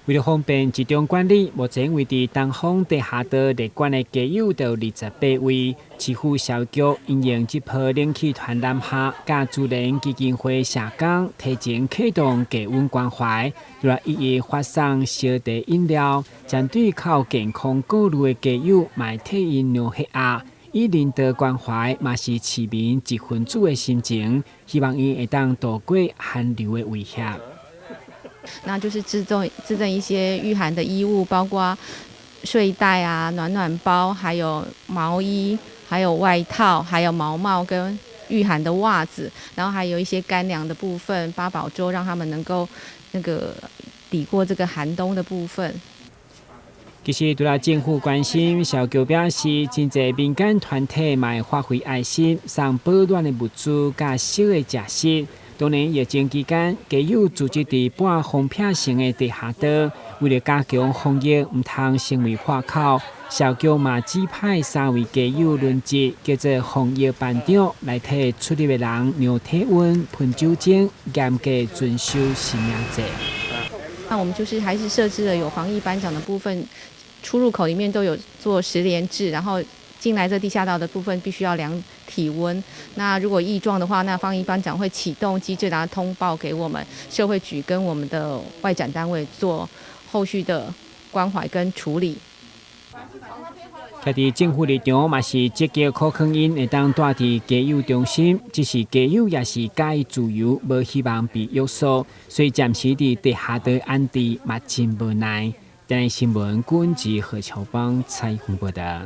為了方便集中管理，目前位佇東風地下道列管的街友就有28位。市府社會局因應這波冷氣團南下，佮自然基金會社工提前啟動低溫關懷，就來一一發送燒茶飲料，針對較有健康顧慮的街友，嘛會替𪜶量血壓。以人道關懷，嘛是市民一分子的心情，希望𪜶會當渡過寒流的威脅。那就是贈贈一些禦寒的衣物，包括睡袋啊、暖暖包，還有毛衣，還有外套，還有毛帽跟禦寒的襪子，然後還有一些乾糧的部分，八寶粥，讓他們能夠那個抵過這個寒冬的部分。其實，除了政府關心，社會局表示，真濟民間團體嘛會發揮愛心，送保暖的物資佮燒的食食。當然，疫情期間，街友聚集佇半封閉性的地下道，為了加強防疫，毋通成為破口，社局嘛指派三位街友輪值，叫做防疫班長，來替出入的人量體溫、噴酒精，嚴格遵守實名制。那我們就是還是設置了有防疫班長的部分，出入口裡面都有做實聯制，然後進來這地下道的部分必須要量體溫。那如果異狀的話，那防疫班長會啟動機制，然後通報給我們社會局跟我們的外展單位做後續的關懷跟處理。徛佇政府立場嘛是積極鼓勵𪜶會當蹛佇街友中心，只是街友也是佮意自由，無希望被約束，所以暫時佇地下道安置嘛真無奈。電視新聞，郭文吉何喬邦採訪報道。